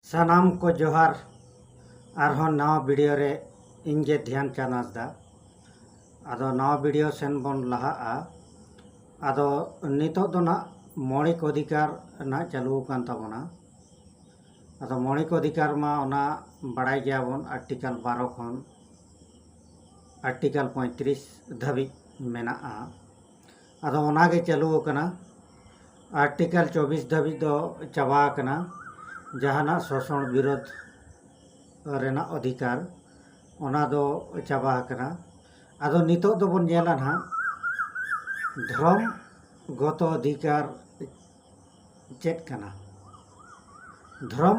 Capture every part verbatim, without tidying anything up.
ᱥᱟᱱᱟᱢ ᱠᱚ ᱡᱚᱦᱟᱨ᱾ ᱟᱨᱦᱚᱸ ᱱᱟᱣᱟ ᱵᱷᱤᱰᱤᱭᱳ ᱨᱮ ᱤᱧ ᱜᱮ ᱫᱷᱮᱭᱟᱱ ᱪᱟᱸᱫᱽ ᱦᱟᱸᱥᱫᱟ᱾ ᱟᱫᱚ ᱱᱟᱣᱟ ᱵᱷᱤᱰᱤᱭᱳ ᱥᱮᱱ ᱵᱚᱱ ᱞᱟᱦᱟᱜᱼᱟ᱾ ᱟᱫᱚ ᱱᱤᱛᱚᱜ ᱫᱚ ᱱᱟᱜ ᱢᱳᱣᱞᱤᱠ ᱚᱫᱷᱤᱠᱟᱨ ᱱᱟᱜ ᱪᱟᱹᱞᱩ ᱟᱠᱟᱱ ᱛᱟᱵᱚᱱᱟ᱾ ᱟᱫᱚ ᱢᱳᱣᱞᱤᱠ ᱚᱫᱷᱤᱠᱟᱨ ᱢᱟ ᱚᱱᱟ ᱵᱟᱲᱟᱭ ᱜᱮᱭᱟᱵᱚᱱ, ᱟᱨᱴᱤᱠᱟᱞ ᱵᱟᱨᱚ ᱠᱷᱚᱱ ᱟᱨᱴᱤᱠᱟᱞ ᱯᱚᱸᱭᱛᱨᱤᱥ ᱫᱷᱟᱹᱵᱤᱡ ᱢᱮᱱᱟᱜᱼᱟ᱾ ᱟᱫᱚ ᱚᱱᱟᱜᱮ ᱪᱟᱹᱞᱩ ᱟᱠᱟᱱᱟ᱾ ᱟᱨᱴᱤᱠᱟᱞ ᱪᱚᱵᱵᱤᱥ ᱫᱷᱟᱹᱵᱤᱡ ᱫᱚ ᱪᱟᱵᱟ ᱟᱠᱟᱱᱟ᱾ ᱡᱟᱦᱟᱱᱟᱜ ᱥᱳᱥᱚᱱ ᱵᱤᱨᱳᱫᱷ ᱨᱮᱱᱟᱜ ᱚᱫᱷᱤᱠᱟᱨ, ᱚᱱᱟ ᱫᱚ ᱪᱟᱵᱟ ᱟᱠᱟᱱᱟ᱾ ᱟᱫᱚ ᱱᱤᱛᱚᱜ ᱫᱚᱵᱚᱱ ᱧᱮᱞᱟ ᱱᱟᱦᱟᱜ, ᱫᱷᱚᱨᱚᱢ ᱜᱚᱛᱚ ᱚᱫᱷᱤᱠᱟᱨ ᱪᱮᱫ ᱠᱟᱱᱟ? ᱫᱷᱚᱨᱚᱢ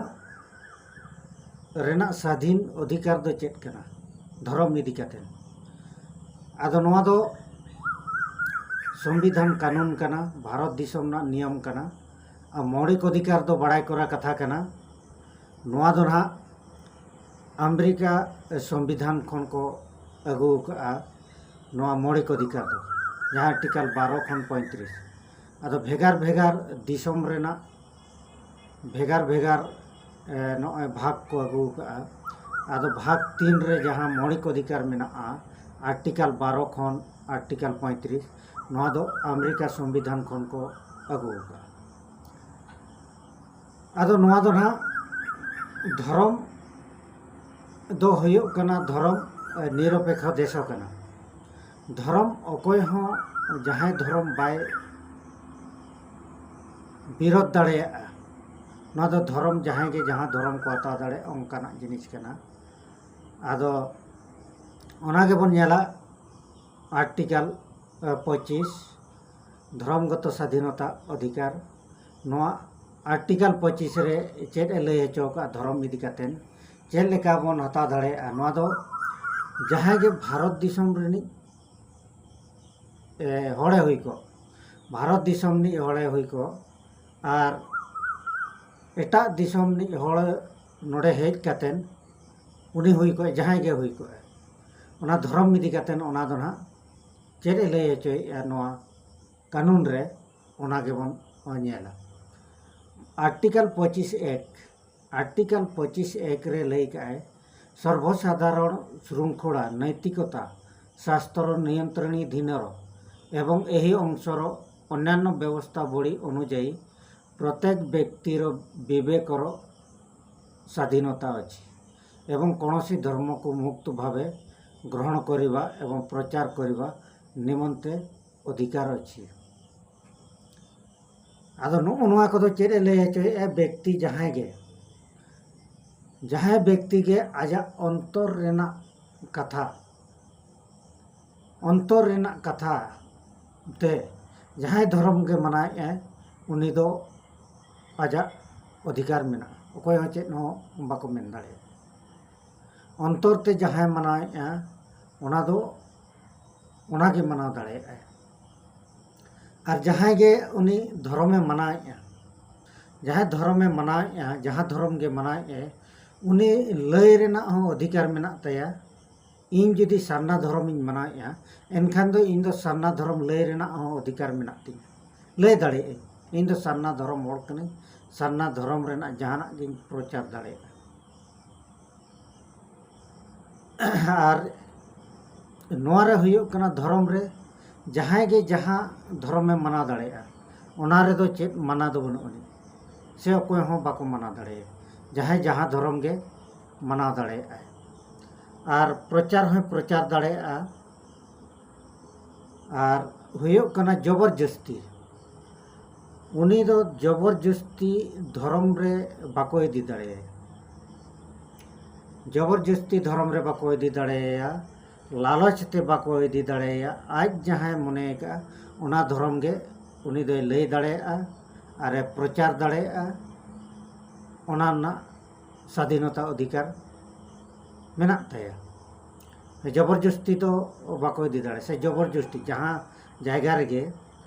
ᱨᱮᱱᱟᱜ ᱥᱟᱫᱷᱤᱱ ᱚᱫᱷᱤᱠᱟᱨ ᱫᱚ ᱪᱮᱫ ᱠᱟᱱᱟ ᱫᱷᱚᱨᱚᱢ ᱤᱫᱤ ᱠᱟᱛᱮ? ᱟᱫᱚ ᱱᱚᱣᱟ ᱫᱚ ᱥᱚᱝᱵᱤᱫᱷᱟᱱ ᱠᱟᱹᱱᱩᱱ ᱠᱟᱱᱟ, ᱵᱷᱟᱨᱚᱛ ᱫᱤᱥᱚᱢ ᱨᱮᱱᱟᱜ ᱱᱤᱭᱚᱢ ᱠᱟᱱᱟ᱾ ᱟᱨ ᱢᱳᱣᱞᱤᱠ ᱚᱫᱷᱤᱠᱟᱨ ᱫᱚ ᱵᱟᱲᱟᱭ ᱠᱚᱨᱟ ᱠᱟᱛᱷᱟ ᱠᱟᱱᱟ᱾ ᱱᱚᱣᱟ ᱫᱚ ᱱᱟᱦᱟᱜ ᱟᱢᱮᱨᱤᱠᱟ ᱥᱚᱝᱵᱤᱫᱷᱟᱱ ᱠᱷᱚᱱ ᱠᱚ ᱟᱹᱜᱩ ᱟᱠᱟᱫᱼᱟ, ᱱᱚᱣᱟ ᱢᱳᱣᱞᱤᱠ ᱚᱫᱷᱤᱠᱟᱨ ᱫᱚ, ᱡᱟᱦᱟᱸ ᱟᱨᱴᱤᱠᱟᱞ ᱵᱟᱨᱚ ᱠᱷᱚᱱ ᱯᱚᱸᱭᱛᱨᱤᱥ᱾ ᱟᱫᱚ ᱵᱷᱮᱜᱟᱨ ᱵᱷᱮᱜᱟᱨ ᱫᱤᱥᱚᱢ ᱨᱮᱱᱟᱜ ᱵᱷᱮᱜᱟᱨ ᱵᱷᱮᱜᱟᱨ, ᱮ, ᱱᱚᱜᱼᱚᱭ ᱵᱷᱟᱜᱽ ᱠᱚ ᱟᱹᱜᱩ ᱟᱠᱟᱫᱼᱟ᱾ ᱟᱫᱚ ᱵᱷᱟᱜᱽ ᱛᱤᱱ ᱨᱮ ᱡᱟᱦᱟᱸ ᱢᱳᱣᱞᱤᱠ ᱚᱫᱷᱤᱠᱟᱨ ᱢᱮᱱᱟᱜᱼᱟ, ᱟᱨᱴᱤᱠᱟᱞ ᱵᱟᱨᱚ ᱠᱷᱚᱱ ᱟᱨᱴᱤᱠᱟᱞ ᱯᱚᱸᱭᱛᱨᱤᱥ, ᱱᱚᱣᱟ ᱫᱚ ᱟᱢᱮᱨᱤᱠᱟ ᱥᱚᱝᱵᱤᱫᱷᱟᱱ ᱠᱷᱚᱱ ᱠᱚ ᱟᱹᱜᱩ ᱟᱠᱟᱫᱼᱟ᱾ ᱟᱫᱚ ᱱᱚᱣᱟ ᱫᱚ ᱱᱟᱦᱟᱜ ᱫᱷᱚᱨᱚᱢ ᱫᱚ ᱦᱩᱭᱩᱜ ᱠᱟᱱᱟ, ᱫᱷᱚᱨᱚᱢ, ᱮ, ᱱᱤᱨᱚᱯᱮᱠᱠᱷᱚ ᱫᱮᱥ ᱠᱟᱱᱟ᱾ ᱫᱷᱚᱨᱚᱢ ᱚᱠᱚᱭ ᱦᱚᱸ ᱡᱟᱦᱟᱸᱭ ᱫᱷᱚᱨᱚᱢ ᱵᱟᱭ ᱵᱤᱨᱳᱫᱷ ᱫᱟᱲᱮᱭᱟᱜᱼᱟ᱾ ᱱᱚᱣᱟ ᱫᱚ ᱫᱷᱚᱨᱚᱢ, ᱡᱟᱦᱟᱸᱭ ᱜᱮ ᱡᱟᱦᱟᱸ ᱫᱷᱚᱨᱚᱢ ᱠᱚ ᱦᱟᱛᱟᱣ ᱫᱟᱲᱮᱭᱟᱜᱼᱟ, ᱚᱱᱠᱟᱱᱟᱜ ᱡᱤᱱᱤᱥ ᱠᱟᱱᱟ᱾ ᱟᱫᱚ ᱚᱱᱟ ᱜᱮᱵᱚᱱ ᱧᱮᱞᱟ ᱟᱨᱴᱤᱠᱟᱞ, ᱮ, ᱯᱚᱸᱪᱤᱥ, ᱫᱷᱚᱨᱚᱢᱜᱚᱛᱚ ᱥᱟᱫᱷᱤᱱᱚᱛᱟ ᱚᱫᱷᱤᱠᱟᱨ᱾ ᱱᱚᱣᱟ ᱟᱨᱴᱤᱠᱟᱞ ᱯᱚᱸᱪᱤᱥ ᱨᱮ ᱪᱮᱫ ᱮ ᱞᱟᱹᱭ ᱦᱚᱪᱚ ᱟᱠᱟᱫᱼᱟ ᱫᱷᱚᱨᱚᱢ ᱤᱫᱤ ᱠᱟᱛᱮ, ᱪᱮᱫ ᱞᱮᱠᱟ ᱵᱚᱱ ᱦᱟᱛᱟᱣ ᱫᱟᱲᱮᱭᱟᱜᱼᱟ? ᱱᱚᱣᱟ ᱫᱚ ᱡᱟᱦᱟᱸᱭ ᱜᱮ ᱵᱷᱟᱨᱚᱛ ᱫᱤᱥᱚᱢ ᱨᱤᱱᱤᱡ, ᱮ, ᱦᱚᱲᱮ ᱦᱩᱭ ᱠᱚᱜ, ᱵᱷᱟᱨᱚᱛ ᱫᱤᱥᱚᱢ ᱨᱤᱱᱤᱡ ᱦᱚᱲᱮ ᱦᱩᱭ ᱠᱚᱜ, ᱟᱨ ᱮᱴᱟᱜ ᱫᱤᱥᱚᱢ ᱨᱤᱱᱤᱡ ᱦᱚᱲ ᱱᱚᱰᱮ ᱦᱮᱡ ᱠᱟᱛᱮ ᱩᱱᱤ ᱦᱩᱭ ᱠᱚᱜ, ᱡᱟᱦᱟᱸᱭ ᱜᱮ ᱦᱩᱭ ᱠᱚᱜ, ᱚᱱᱟ ᱫᱷᱚᱨᱚᱢ ᱤᱫᱤ ᱠᱟᱛᱮ ᱚᱱᱟ ᱫᱚ ᱱᱟᱦᱟᱜ ᱪᱮᱫ ᱮ ᱞᱟᱹᱭ ᱦᱚᱪᱚᱭᱮᱫᱼᱟ ᱱᱚᱣᱟ ᱠᱟᱹᱱᱩᱱ ᱨᱮ, ᱚᱱᱟ ᱜᱮᱵᱚᱱ ᱧᱮᱞᱟ᱾ ᱟᱨᱴᱤᱠᱟᱞ ᱯᱚᱸᱪᱤᱥ ᱮᱠ, ଆର୍ଟିକଲ ପଚିଶ ଏକ ରେ ଲେଇ କାଏ ସର୍ବସାଧାରଣ ଶୃଙ୍ଖଳା, ନୈତିକତା, ଶାସ୍ତ୍ର ନିୟନ୍ତ୍ରଣୀ ଧୀନର ଏବଂ ଏହି ଅଂଶର ଅନ୍ୟାନ୍ୟ ବ୍ୟବସ୍ଥାବଳୀ ଅନୁଯାୟୀ ପ୍ରତ୍ୟେକ ବ୍ୟକ୍ତିର ବିବେକର ସ୍ୱାଧୀନତା ଅଛି ଏବଂ କୌଣସି ଧର୍ମକୁ ମୁକ୍ତ ଭାବେ ଗ୍ରହଣ କରିବା ଏବଂ ପ୍ରଚାର କରିବା ନିମନ୍ତେ ଅଧିକାର ଅଛି। ᱟᱫᱚ ᱱᱚᱜᱼᱚ ᱱᱚᱣᱟ ᱠᱚᱫᱚ ᱪᱮᱫ ᱮ ᱞᱟᱹᱭ ᱦᱚᱪᱚᱭᱮᱫᱼᱟ? ᱵᱮᱠᱛᱤ ᱡᱟᱦᱟᱸᱭ ᱜᱮ, ᱡᱟᱦᱟᱸᱭ ᱵᱮᱠᱛᱤ ᱜᱮ ᱟᱡᱟᱜ ᱚᱱᱛᱚᱨ ᱨᱮᱱᱟᱜ ᱠᱟᱛᱷᱟ, ᱚᱱᱛᱚᱨ ᱨᱮᱱᱟᱜ ᱠᱟᱛᱷᱟ ᱛᱮ ᱡᱟᱦᱟᱸᱭ ᱫᱷᱚᱨᱚᱢ ᱜᱮ ᱢᱟᱱᱟᱣᱮᱫᱼᱟᱭ, ᱩᱱᱤ ᱫᱚ ᱟᱡᱟᱜ ᱚᱫᱷᱤᱠᱟᱨ ᱢᱮᱱᱟᱜᱼᱟ, ᱚᱠᱚᱭ ᱦᱚᱸ ᱪᱮᱫ ᱦᱚᱸ ᱵᱟᱠᱚ ᱢᱮᱱ ᱫᱟᱲᱮᱭᱟᱜᱼᱟ᱾ ᱚᱱᱛᱚᱨ ᱛᱮ ᱡᱟᱦᱟᱸᱭ ᱢᱟᱱᱟᱣᱮᱫᱼᱟ, ᱚᱱᱟ ᱫᱚ ᱚᱱᱟᱜᱮ ᱢᱟᱱᱟᱣ ᱫᱟᱲᱮᱭᱟᱜᱼᱟᱭ᱾ ᱟᱨ ᱡᱟᱦᱟᱸᱭ ᱜᱮ ᱩᱱᱤ ᱫᱷᱚᱨᱚᱢᱮ ᱢᱟᱱᱟᱣᱮᱫᱼᱟ, ᱡᱟᱦᱟᱸᱭ ᱫᱷᱚᱨᱚᱢᱮ ᱢᱟᱱᱟᱣᱮᱫᱼᱟ, ᱡᱟᱦᱟᱸ ᱫᱷᱚᱨᱚᱢ ᱜᱮ ᱢᱟᱱᱟᱣᱮᱫᱼᱟᱭ, ᱩᱱᱤ ᱞᱟᱹᱭ ᱨᱮᱱᱟᱜ ᱦᱚᱸ ᱚᱫᱷᱤᱠᱟᱨ ᱢᱮᱱᱟᱜ ᱛᱟᱭᱟ᱾ ᱤᱧ ᱡᱩᱫᱤ ᱥᱟᱨᱱᱟ ᱫᱷᱚᱨᱚᱢᱤᱧ ᱢᱟᱱᱟᱣᱮᱫᱼᱟ, ᱮᱱᱠᱷᱟᱱ ᱫᱚ ᱤᱧ ᱫᱚ ᱥᱟᱨᱱᱟ ᱫᱷᱚᱨᱚᱢ ᱞᱟᱹᱭ ᱨᱮᱱᱟᱜ ᱦᱚᱸ ᱚᱫᱷᱤᱠᱟᱨ ᱢᱮᱱᱟᱜ ᱛᱤᱧᱟ, ᱞᱟᱹᱭ ᱫᱟᱲᱮᱭᱟᱜᱼᱟᱹᱧ᱾ ᱤᱧ ᱫᱚ ᱥᱟᱨᱱᱟ ᱫᱷᱚᱨᱚᱢ ᱦᱚᱲ ᱠᱟᱹᱱᱟᱹᱧ, ᱥᱟᱨᱱᱟ ᱫᱷᱚᱨᱚᱢ ᱨᱮᱱᱟᱜ ᱡᱟᱦᱟᱱᱟᱜ ᱜᱤᱧ ᱯᱨᱚᱪᱟᱨ ᱫᱟᱲᱮᱭᱟᱜᱼᱟ᱾ ᱟᱨ ᱱᱚᱣᱟ ᱨᱮ ᱦᱩᱭᱩᱜ ᱠᱟᱱᱟ, ᱫᱷᱚᱨᱚᱢ ᱨᱮ ᱡᱟᱦᱟᱸᱭ ᱜᱮ ᱡᱟᱦᱟᱸ ᱫᱷᱚᱨᱚᱢᱮ ᱢᱟᱱᱟᱣ ᱫᱟᱲᱮᱭᱟᱜᱼᱟ, ᱚᱱᱟ ᱨᱮᱫᱚ ᱪᱮᱫ ᱢᱟᱱᱟ ᱫᱚ ᱵᱟᱹᱱᱩᱜ ᱟᱹᱱᱤᱡ, ᱥᱮ ᱚᱠᱚᱭ ᱦᱚᱸ ᱵᱟᱠᱚ ᱢᱟᱱᱟ ᱫᱟᱲᱮᱭᱟᱜᱼᱟ᱾ ᱡᱟᱦᱟᱸᱭ ᱡᱟᱦᱟᱸ ᱫᱷᱚᱨᱚᱢ ᱜᱮ ᱢᱟᱱᱟᱣ ᱫᱟᱲᱮᱭᱟᱜᱼᱟᱭ, ᱟᱨ ᱯᱨᱚᱪᱟᱨ ᱦᱚᱸᱭ ᱯᱨᱚᱪᱟᱨ ᱫᱟᱲᱮᱭᱟᱜᱼᱟ᱾ ᱟᱨ ᱦᱩᱭᱩᱜ ᱠᱟᱱᱟ ᱡᱚᱵᱚᱨ ᱡᱚᱥᱛᱤ, ᱩᱱᱤ ᱫᱚ ᱡᱚᱵᱚᱨ ᱡᱚᱥᱛᱤ ᱫᱷᱚᱨᱚᱢ ᱨᱮ ᱵᱟᱠᱚ ᱤᱫᱤ ᱫᱟᱲᱮᱭᱟᱭᱟ᱾ ᱡᱚᱵᱚᱨ ᱡᱚᱥᱛᱤ ᱫᱷᱚᱨᱚᱢ ᱨᱮ ᱵᱟᱠᱚ ᱤᱫᱤ ᱫᱟᱲᱮᱭᱟᱭᱟ᱾ ᱞᱟᱞᱚᱪ ᱛᱮ ᱵᱟᱠᱚ ᱤᱫᱤ ᱫᱟᱲᱮᱭᱟᱭᱟ᱾ ᱟᱡ ᱡᱟᱦᱟᱸᱭ ᱢᱚᱱᱮ ᱟᱠᱟᱫᱼᱟ, ᱚᱱᱟ ᱫᱷᱚᱨᱚᱢ ᱜᱮ ᱩᱱᱤ ᱫᱚᱭ ᱞᱟᱹᱭ ᱫᱟᱲᱮᱭᱟᱜᱼᱟ ᱟᱨᱮ ᱯᱨᱚᱪᱟᱨ ᱫᱟᱲᱮᱭᱟᱜᱼᱟ᱾ ᱚᱱᱟ ᱨᱮᱱᱟᱜ ᱥᱟᱫᱷᱤᱱᱚᱛᱟ ᱚᱫᱷᱤᱠᱟᱨ ᱢᱮᱱᱟᱜ ᱛᱟᱭᱟ᱾ ᱡᱚᱵᱚᱨ ᱡᱚᱥᱛᱤ ᱫᱚ ᱵᱟᱠᱚ ᱤᱫᱤ ᱫᱟᱲᱮᱭᱟᱜᱼᱟ᱾ ᱥᱮ ᱡᱚᱵᱚᱨ ᱡᱚᱥᱛᱤ ᱡᱟᱦᱟᱸ ᱡᱟᱭᱜᱟ ᱨᱮᱜᱮ,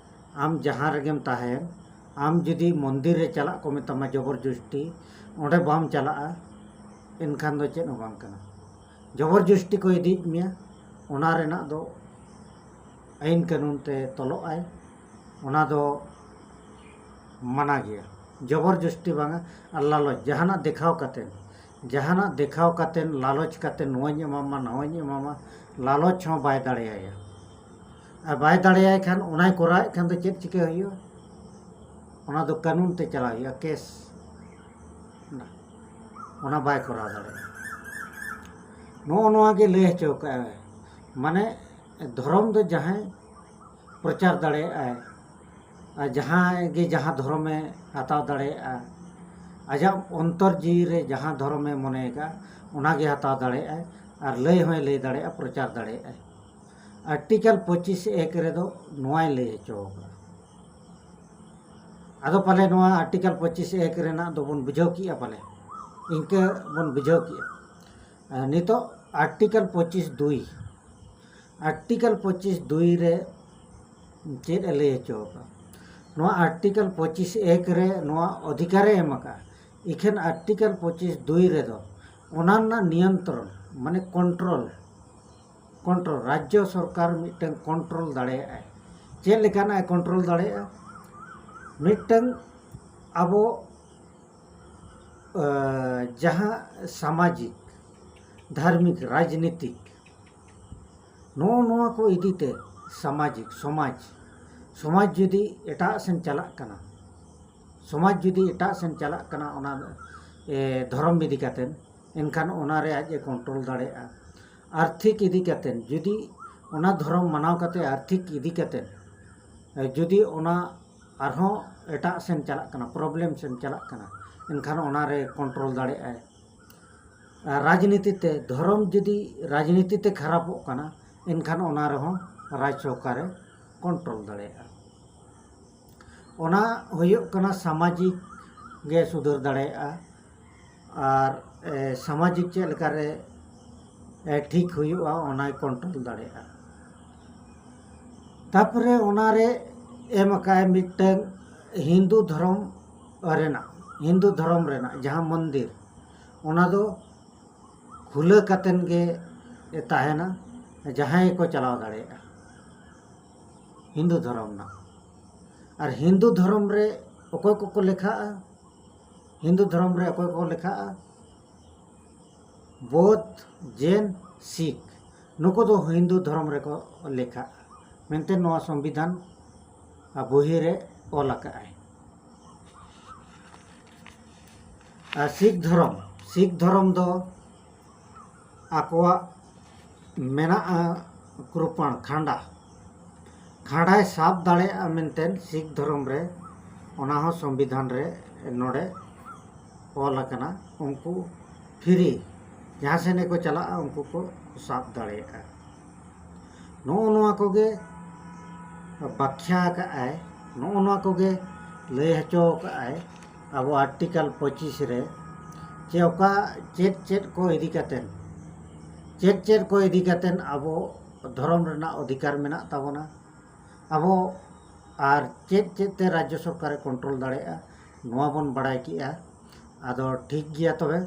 ᱟᱢ ᱡᱟᱦᱟᱸ ᱨᱮᱜᱮᱢ ᱛᱟᱦᱮᱱ, ᱟᱢ ᱡᱩᱫᱤ ᱢᱚᱱᱫᱤᱨ ᱨᱮ ᱪᱟᱞᱟᱜ ᱠᱚ ᱢᱮᱛᱟᱢᱟ ᱡᱚᱵᱚᱨ ᱡᱚᱥᱛᱤ, ᱚᱸᱰᱮ ᱵᱟᱢ ᱪᱟᱞᱟᱜᱼᱟ, ᱮᱱᱠᱷᱟᱱ ᱫᱚ ᱪᱮᱫ ᱦᱚᱸ ᱵᱟᱝ ᱠᱟᱱᱟ᱾ ᱡᱚᱵᱚᱨ ᱡᱚᱥᱛᱤ ᱠᱚ ᱤᱫᱤᱭᱮᱫ ᱢᱮᱭᱟ, ᱚᱱᱟ ᱨᱮᱱᱟᱜ ᱫᱚ ᱟᱹᱭᱤᱱ ᱠᱟᱹᱱᱩᱱ ᱛᱮ ᱛᱚᱞᱚᱜ ᱟᱭ, ᱚᱱᱟ ᱫᱚ ᱢᱟᱱᱟ ᱜᱮᱭᱟ᱾ ᱡᱚᱵᱚᱨ ᱡᱚᱥᱛᱤ ᱵᱟᱝᱟ, ᱟᱨ ᱞᱟᱞᱚᱪ, ᱡᱟᱦᱟᱱᱟᱜ ᱫᱮᱠᱷᱟᱣ ᱠᱟᱛᱮ, ᱡᱟᱦᱟᱱᱟᱜ ᱫᱮᱠᱷᱟᱣ ᱠᱟᱛᱮ, ᱞᱟᱞᱚᱪ ᱠᱟᱛᱮ, ᱱᱚᱣᱟᱧ ᱮᱢᱟᱢᱟ, ᱱᱚᱣᱟᱧ ᱮᱢᱟᱢᱟ, ᱞᱟᱞᱚᱪ ᱦᱚᱸ ᱵᱟᱭ ᱫᱟᱲᱮᱭᱟᱭᱟ᱾ ᱟᱨ ᱵᱟᱭ ᱫᱟᱲᱮᱭᱟᱭ ᱠᱷᱟᱱ, ᱚᱱᱟᱭ ᱠᱚᱨᱟᱣᱮᱫ ᱠᱷᱟᱱ ᱫᱚ ᱪᱮᱫ ᱪᱤᱠᱟᱹ ᱦᱩᱭᱩᱜᱼᱟ? ᱚᱱᱟ ᱫᱚ ᱠᱟᱹᱱᱩᱱ ᱛᱮ ᱪᱟᱞᱟᱣ ᱦᱩᱭᱩᱜᱼᱟ, ᱠᱮᱥ᱾ ᱚᱱᱟ ᱵᱟᱭ ᱠᱚᱨᱟᱣ ᱫᱟᱲᱮᱭᱟᱜᱼᱟ᱾ ᱱᱚᱜᱼᱚ ᱱᱚᱣᱟ ᱜᱮ ᱞᱟᱹᱭ ᱦᱚᱪᱚ ᱠᱟᱜᱼᱟᱭ, ᱢᱟᱱᱮ ᱫᱷᱚᱨᱚᱢ ᱫᱚ ᱡᱟᱦᱟᱸᱭ ᱯᱨᱚᱪᱟᱨ ᱫᱟᱲᱮᱭᱟᱜᱼᱟᱭ, ᱟᱨ ᱡᱟᱦᱟᱸᱭ ᱜᱮ ᱡᱟᱦᱟᱸ ᱫᱷᱚᱨᱚᱢᱮ ᱦᱟᱛᱟᱣ ᱫᱟᱲᱮᱭᱟᱜᱼᱟ, ᱟᱡᱟᱜ ᱚᱱᱛᱚᱨ ᱡᱤᱣᱤ ᱨᱮ ᱡᱟᱦᱟᱸ ᱫᱷᱚᱨᱚᱢᱮ ᱢᱚᱱᱮᱭ ᱠᱟᱜᱼᱟ, ᱚᱱᱟᱜᱮ ᱦᱟᱛᱟᱣ ᱫᱟᱲᱮᱭᱟᱜᱼᱟᱭ, ᱟᱨ ᱞᱟᱹᱭ ᱦᱚᱸᱭ ᱞᱟᱹᱭ ᱫᱟᱲᱮᱭᱟᱜᱼᱟ, ᱯᱨᱚᱪᱟᱨ ᱫᱟᱲᱮᱭᱟᱜᱼᱟᱭ᱾ ᱟᱨᱴᱤᱠᱮᱞ ᱯᱚᱸᱪᱤᱥ ᱮᱠ ᱨᱮᱫᱚ ᱱᱚᱣᱟᱭ ᱞᱟᱹᱭ ᱦᱚᱪᱚ ᱟᱠᱟᱫᱟ᱾ ᱟᱫᱚ ᱯᱟᱞᱮ ᱱᱚᱣᱟ ᱟᱨᱴᱤᱠᱮᱞ ᱯᱚᱸᱪᱤᱥ ᱮᱠ ᱨᱮᱱᱟᱜ ᱫᱚᱵᱚᱱ ᱵᱩᱡᱷᱟᱹᱣ ᱠᱮᱜᱼᱟ, ᱯᱟᱞᱮ ᱤᱱᱠᱟᱹ ᱵᱚᱱ ᱵᱩᱡᱷᱟᱹᱣ ᱠᱮᱜᱼᱟ᱾ ᱟᱨ ᱱᱤᱛᱚᱜ ᱟᱨᱴᱤᱠᱮᱞ ᱯᱚᱸᱪᱤᱥ ᱫᱩᱭ, ᱟᱨᱴᱤᱠᱮᱞ ᱯᱚᱸᱪᱤᱥ ᱫᱩᱭ ᱨᱮ ᱪᱮᱫ ᱮ ᱞᱟᱹᱭ ᱦᱚᱪᱚ ᱟᱠᱟᱫᱟ? ᱱᱚᱣᱟ ᱟᱨᱴᱤᱠᱮᱞ ᱯᱚᱸᱪᱤᱥ ᱮᱠ ᱨᱮ ᱱᱚᱣᱟ ᱚᱫᱷᱤᱠᱟᱨᱮ ᱮᱢ ᱟᱠᱟᱫᱼᱟ᱾ ᱤᱠᱷᱟᱹᱱ ᱟᱨᱴᱤᱠᱮᱞ ᱯᱚᱸᱪᱤᱥ ᱫᱩᱭ ᱨᱮᱫᱚ ᱚᱱᱟ ᱨᱮᱱᱟᱜ ᱱᱤᱭᱚᱱᱛᱨᱚᱱ, ᱢᱟᱱᱮ ᱠᱚᱱᱴᱨᱳᱞ, ᱠᱚᱱᱴᱨᱳᱞ, ᱨᱟᱡᱽᱡᱚ ᱥᱚᱨᱠᱟᱨ ᱢᱤᱫᱴᱟᱝ ᱠᱚᱱᱴᱨᱳᱞ ᱫᱟᱲᱮᱭᱟᱜᱼᱟᱭ᱾ ᱪᱮᱫ ᱞᱮᱠᱟᱱᱟᱜ ᱮ ᱠᱚᱱᱴᱨᱳᱞ ᱫᱟᱲᱮᱭᱟᱜᱼᱟ? ᱢᱤᱫᱴᱟᱝ ᱟᱵᱚ, ᱮ, ᱡᱟᱦᱟᱸ ᱥᱟᱢᱟᱡᱤᱠ, ᱫᱷᱟᱨᱢᱤᱠ, ᱨᱟᱡᱽᱱᱤᱛᱤᱠ, ᱱᱚᱜᱼᱚ ᱱᱚᱣᱟ ᱠᱚ ᱤᱫᱤ ᱛᱮ ᱥᱟᱢᱟᱡᱤᱠ, ᱥᱚᱢᱟᱡᱽ, ᱥᱚᱢᱟᱡᱽ ᱡᱩᱫᱤ ᱮᱴᱟᱜ ᱥᱮᱱ ᱪᱟᱞᱟᱜ ᱠᱟᱱᱟ, ᱥᱚᱢᱟᱡᱽ ᱡᱩᱫᱤ ᱮᱴᱟᱜ ᱥᱮᱱ ᱪᱟᱞᱟᱜ ᱠᱟᱱᱟ ᱚᱱᱟ, ᱮ, ᱫᱷᱚᱨᱚᱢ ᱤᱫᱤ ᱠᱟᱛᱮ, ᱮᱱᱠᱷᱟᱱ ᱚᱱᱟ ᱨᱮ ᱟᱡ ᱮ ᱠᱚᱱᱴᱨᱳᱞ ᱫᱟᱲᱮᱭᱟᱜᱼᱟ᱾ ᱟᱨᱛᱷᱤᱠ ᱤᱫᱤ ᱠᱟᱛᱮ, ᱡᱩᱫᱤ ᱚᱱᱟ ᱫᱷᱚᱨᱚᱢ ᱢᱟᱱᱟᱣ ᱠᱟᱛᱮ ᱟᱨᱛᱷᱤᱠ ᱤᱫᱤ ᱠᱟᱛᱮ, ᱮ, ᱡᱩᱫᱤ ᱚᱱᱟ ᱟᱨᱦᱚᱸ ᱮᱴᱟᱜ ᱥᱮᱱ ᱪᱟᱞᱟᱜ ᱠᱟᱱᱟ, ᱯᱨᱚᱵᱞᱮᱢ ᱥᱮᱱ ᱪᱟᱞᱟᱜ ᱠᱟᱱᱟ, ᱮᱱᱠᱷᱟᱱ ᱚᱱᱟ ᱨᱮ ᱠᱚᱱᱴᱨᱳᱞ ᱫᱟᱲᱮᱭᱟᱜᱼᱟᱭ᱾ ᱟᱨ ᱨᱟᱡᱽᱱᱤᱛᱤ ᱛᱮ, ᱫᱷᱚᱨᱚᱢ ᱡᱩᱫᱤ ᱨᱟᱡᱽᱱᱤᱛᱤ ᱛᱮ ᱠᱷᱟᱨᱟᱯᱚᱜ ᱠᱟᱱᱟ, ᱮᱱᱠᱷᱟᱱ ᱚᱱᱟ ᱨᱮᱦᱚᱸ ᱨᱟᱡᱽ ᱥᱚᱨᱠᱟᱨᱮ ᱠᱚᱱᱴᱨᱳᱞ ᱫᱟᱲᱮᱭᱟᱜᱼᱟ᱾ ᱚᱱᱟ ᱦᱩᱭᱩᱜ ᱠᱟᱱᱟ ᱥᱟᱢᱟᱡᱤᱠ ᱜᱮ ᱥᱩᱫᱷᱟᱹᱨ ᱫᱟᱲᱮᱭᱟᱜᱼᱟ, ᱟᱨ, ᱮ, ᱥᱟᱢᱟᱡᱤᱠ ᱪᱮᱫ ᱞᱮᱠᱟᱨᱮ, ᱮ, ᱴᱷᱤᱠ ᱦᱩᱭᱩᱜᱼᱟ, ᱚᱱᱟᱭ ᱠᱚᱱᱴᱨᱳᱞ ᱫᱟᱲᱮᱭᱟᱜᱼᱟ᱾ ᱛᱟᱯᱚᱨᱮ ᱚᱱᱟᱨᱮ ᱮᱢ ᱟᱠᱟᱫᱼᱟᱭ ᱢᱤᱫᱴᱟᱝ ᱦᱤᱱᱫᱩ ᱫᱷᱚᱨᱚᱢ ᱨᱮᱱᱟᱜ, ᱦᱤᱱᱫᱩ ᱫᱷᱚᱨᱚᱢ ᱨᱮᱱᱟᱜ ᱡᱟᱦᱟᱸ ᱢᱚᱱᱫᱤᱨ, ᱚᱱᱟ ᱫᱚ ᱠᱷᱩᱞᱟᱹ ᱠᱟᱛᱮᱱ ᱜᱮ ᱛᱟᱦᱮᱱᱟ, ᱡᱟᱦᱟᱸᱭ ᱜᱮᱠᱚ ᱪᱟᱞᱟᱣ ᱫᱟᱲᱮᱭᱟᱜᱼᱟ ᱦᱤᱱᱫᱩ ᱫᱷᱚᱨᱚᱢ ᱨᱮᱱᱟᱜ᱾ ᱟᱨ ᱦᱤᱱᱫᱩ ᱫᱷᱚᱨᱚᱢ ᱨᱮ ᱚᱠᱚᱭ ᱠᱚᱠᱚ ᱞᱮᱠᱷᱟᱜᱼᱟ? ᱦᱤᱱᱫᱩ ᱫᱷᱚᱨᱚᱢ ᱨᱮ ᱚᱠᱚᱭ ᱠᱚᱠᱚ ᱞᱮᱠᱷᱟᱜᱼᱟ? ᱵᱳᱫᱷ, ᱡᱮᱱ, ᱥᱤᱠᱷ, ᱱᱩᱠᱩ ᱫᱚ ᱦᱤᱱᱫᱩ ᱫᱷᱚᱨᱚᱢ ᱨᱮᱠᱚ ᱞᱮᱠᱷᱟᱜᱼᱟ ᱢᱮᱱᱛᱮ ᱱᱚᱣᱟ ᱥᱚᱝᱵᱤᱫᱷᱟᱱ ᱵᱚᱦᱤ ᱨᱮ ᱚᱞ ᱟᱠᱟᱫᱼᱟᱭ᱾ ᱟᱨ ᱥᱤᱠᱷ ᱫᱷᱚᱨᱚᱢ, ᱥᱤᱠᱷ ᱫᱷᱚᱨᱚᱢ ᱫᱚ ᱟᱠᱚᱣᱟᱜ ᱢᱮᱱᱟᱜᱼᱟ ᱠᱨᱩᱯᱟᱬ, ᱠᱷᱟᱸᱰᱟ, ᱠᱷᱟᱸᱰᱟᱭ ᱥᱟᱵ ᱫᱟᱲᱮᱭᱟᱜᱼᱟ ᱢᱮᱱᱛᱮ ᱥᱤᱠᱷ ᱫᱷᱚᱨᱚᱢ ᱨᱮ ᱚᱱᱟ ᱦᱚᱸ ᱥᱚᱝᱵᱤᱫᱷᱟᱱ ᱨᱮ ᱱᱚᱰᱮ ᱚᱞ ᱟᱠᱟᱱᱟ᱾ ᱩᱱᱠᱩ ᱯᱷᱨᱤ ᱡᱟᱦᱟᱸ ᱥᱮᱱ ᱜᱮᱠᱚ ᱪᱟᱞᱟᱜᱼᱟ, ᱩᱱᱠᱩ ᱠᱚ ᱥᱟᱵ ᱫᱟᱲᱮᱭᱟᱜᱼᱟ᱾ ᱱᱚᱜᱼᱚ ᱱᱚᱣᱟ ᱠᱚᱜᱮ ᱵᱟᱠᱷᱭᱟ ᱟᱠᱟᱫᱼᱟᱭ, ᱱᱚᱜᱼᱚ ᱱᱚᱣᱟ ᱠᱚᱜᱮ ᱞᱟᱹᱭ ᱦᱚᱪᱚ ᱟᱠᱟᱫᱼᱟᱭ ᱟᱵᱚ ᱟᱨᱴᱤᱠᱟᱞ ᱯᱚᱸᱪᱤᱥ ᱨᱮ, ᱡᱮ ᱚᱠᱟ ᱪᱮᱫ ᱪᱮᱫ ᱠᱚ ᱤᱫᱤ ᱠᱟᱛᱮᱫ, ᱪᱮᱫ ᱪᱮᱫ ᱠᱚ ᱤᱫᱤ ᱠᱟᱛᱮᱫ ᱟᱵᱚ ᱫᱷᱚᱨᱚᱢ ᱨᱮᱱᱟᱜ ᱚᱫᱷᱤᱠᱟᱨ ᱢᱮᱱᱟᱜ ᱛᱟᱵᱚᱱᱟ, ᱟᱵᱚ ᱟᱨ ᱪᱮᱫ ᱪᱮᱫ ᱛᱮ ᱨᱟᱡᱽᱡᱚ ᱥᱚᱨᱠᱟᱨᱮ ᱠᱚᱱᱴᱨᱳᱞ ᱫᱟᱲᱮᱭᱟᱜᱼᱟ, ᱱᱚᱣᱟ ᱵᱚᱱ ᱵᱟᱲᱟᱭ ᱠᱮᱜᱼᱟ᱾ ᱟᱫᱚ ᱴᱷᱤᱠ ᱜᱮᱭᱟ ᱛᱚᱵᱮ,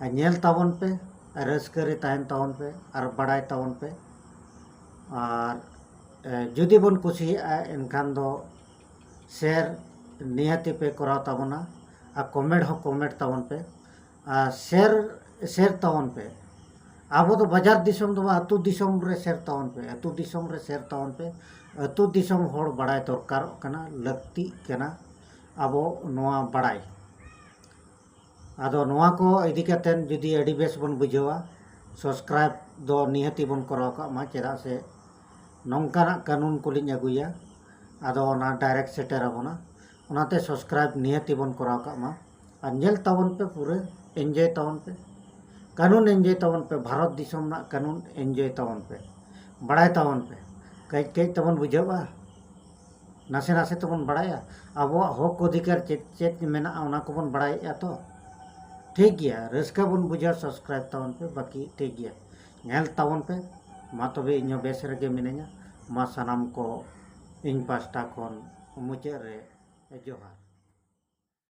ᱟᱨ ᱧᱮᱞ ᱛᱟᱵᱚᱱ ᱯᱮ, ᱟᱨ ᱨᱟᱹᱥᱠᱟᱹ ᱨᱮ ᱛᱟᱦᱮᱱ ᱛᱟᱵᱚᱱ ᱯᱮ, ᱟᱨ ᱵᱟᱲᱟᱭ ᱛᱟᱵᱚᱱ ᱯᱮ᱾ ᱟᱨ ᱮ, ᱡᱩᱫᱤ ᱵᱚᱱ ᱠᱩᱥᱤᱭᱟᱜᱼᱟ, ᱮᱱᱠᱷᱟᱱ ᱫᱚ ᱥᱮᱭᱟᱨ ᱱᱤᱦᱟᱹᱛᱤ ᱯᱮ ᱠᱚᱨᱟᱣ ᱛᱟᱵᱚᱱᱟ, ᱟᱨ ᱠᱚᱢᱮᱱᱴ ᱦᱚᱸ ᱠᱚᱢᱮᱱᱴ ᱛᱟᱵᱚᱱ ᱯᱮ᱾ ᱟᱨ ᱥᱮᱭᱟᱨ, ᱥᱮᱭᱟᱨ ᱛᱟᱵᱚᱱ ᱯᱮ᱾ ᱟᱵᱚ ᱫᱚ ᱵᱟᱡᱟᱨ ᱫᱤᱥᱚᱢ ᱫᱚ ᱵᱟᱝ, ᱟᱹᱛᱩ ᱫᱤᱥᱚᱢ ᱨᱮ ᱥᱮᱭᱟᱨ ᱛᱟᱵᱚᱱ ᱯᱮ, ᱟᱹᱛᱩ ᱫᱤᱥᱚᱢ ᱨᱮ ᱥᱮᱭᱟᱨ ᱛᱟᱵᱚᱱ ᱯᱮ᱾ ᱟᱹᱛᱩ ᱫᱤᱥᱚᱢ ᱦᱚᱲ ᱵᱟᱲᱟᱭ ᱫᱚᱨᱠᱟᱨᱚᱜ ᱠᱟᱱᱟ, ᱞᱟᱹᱠᱛᱤᱜ ᱠᱟᱱᱟ ᱟᱵᱚ ᱱᱚᱣᱟ ᱵᱟᱲᱟᱭ᱾ ᱟᱫᱚ ᱱᱚᱣᱟ ᱠᱚ ᱤᱫᱤ ᱠᱟᱛᱮᱫ ᱡᱩᱫᱤ ᱟᱹᱰᱤ ᱵᱮᱥ ᱵᱚᱱ ᱵᱩᱡᱷᱟᱹᱣᱟ, ᱥᱟᱵᱥᱠᱨᱟᱭᱤᱵ ᱫᱚ ᱱᱤᱦᱟᱹᱛᱤ ᱵᱚᱱ ᱠᱚᱨᱟᱣ ᱠᱟᱜ ᱢᱟ, ᱪᱮᱫᱟᱜ ᱥᱮ ᱱᱚᱝᱠᱟᱱᱟᱜ ᱠᱟᱹᱱᱩᱱ ᱠᱚᱞᱤᱧ ᱟᱹᱜᱩᱭᱟ, ᱟᱫᱚ ᱚᱱᱟ ᱰᱟᱭᱨᱮᱠᱴ ᱥᱮᱴᱮᱨ ᱟᱵᱚᱱᱟ᱾ ᱚᱱᱟᱛᱮ ᱥᱟᱵᱥᱠᱨᱟᱭᱤᱵ ᱱᱤᱦᱟᱹᱛᱤ ᱵᱚᱱ ᱠᱚᱨᱟᱣ ᱠᱟᱜ ᱢᱟ᱾ ᱟᱨ ᱧᱮᱞ ᱛᱟᱵᱚᱱ ᱯᱮ, ᱯᱩᱨᱟᱹ ᱮᱱᱡᱚᱭ ᱛᱟᱵᱚᱱ ᱯᱮ᱾ ᱠᱟᱹᱱᱩᱱ ᱮᱱᱡᱚᱭ ᱛᱟᱵᱚᱱ ᱯᱮ, ᱵᱷᱟᱨᱚᱛ ᱫᱤᱥᱚᱢ ᱨᱮᱱᱟᱜ ᱠᱟᱹᱱᱩᱱ ᱮᱱᱡᱚᱭ ᱛᱟᱵᱚᱱ ᱯᱮ, ᱵᱟᱲᱟᱭ ᱛᱟᱵᱚᱱ ᱯᱮ᱾ ᱠᱟᱹᱡ ᱠᱟᱹᱡ ᱛᱟᱵᱚᱱ ᱵᱩᱡᱷᱟᱹᱜᱼᱟ, ᱱᱟᱥᱮ ᱱᱟᱥᱮ ᱛᱮᱵᱚᱱ ᱵᱟᱲᱟᱭᱟ᱾ ᱟᱵᱚᱣᱟᱜ ᱦᱚᱠ ᱚᱫᱷᱤᱠᱟᱨ ᱪᱮᱫ ᱪᱮᱫ ᱢᱮᱱᱟᱜᱼᱟ, ᱚᱱᱟ ᱠᱚᱵᱚᱱ ᱵᱟᱲᱟᱭᱮᱫᱼᱟ ᱛᱚ᱾ ᱴᱷᱤᱠ ᱜᱮᱭᱟ, ᱨᱟᱹᱥᱠᱟᱹ ᱵᱚᱱ ᱵᱩᱡᱷᱟᱹᱣᱟ, ᱥᱟᱵᱥᱠᱨᱟᱭᱤᱵ ᱛᱟᱵᱚᱱ ᱯᱮ, ᱵᱟᱹᱠᱤ ᱴᱷᱤᱠ ᱜᱮᱭᱟ, ᱧᱮᱞ ᱛᱟᱵᱚᱱ ᱯᱮ᱾ ᱢᱟ ᱛᱚᱵᱮ, ᱤᱧ ᱦᱚᱸ ᱵᱮᱥ ᱨᱮᱜᱮ ᱢᱤᱱᱟᱹᱧᱟ᱾ ᱢᱟ ᱥᱟᱱᱟᱢ ᱠᱚ ᱤᱧ ᱯᱟᱥᱴᱟ ᱠᱷᱚᱱ ᱢᱩᱪᱟᱹᱫ ᱨᱮ ᱡᱚᱦᱟᱨ᱾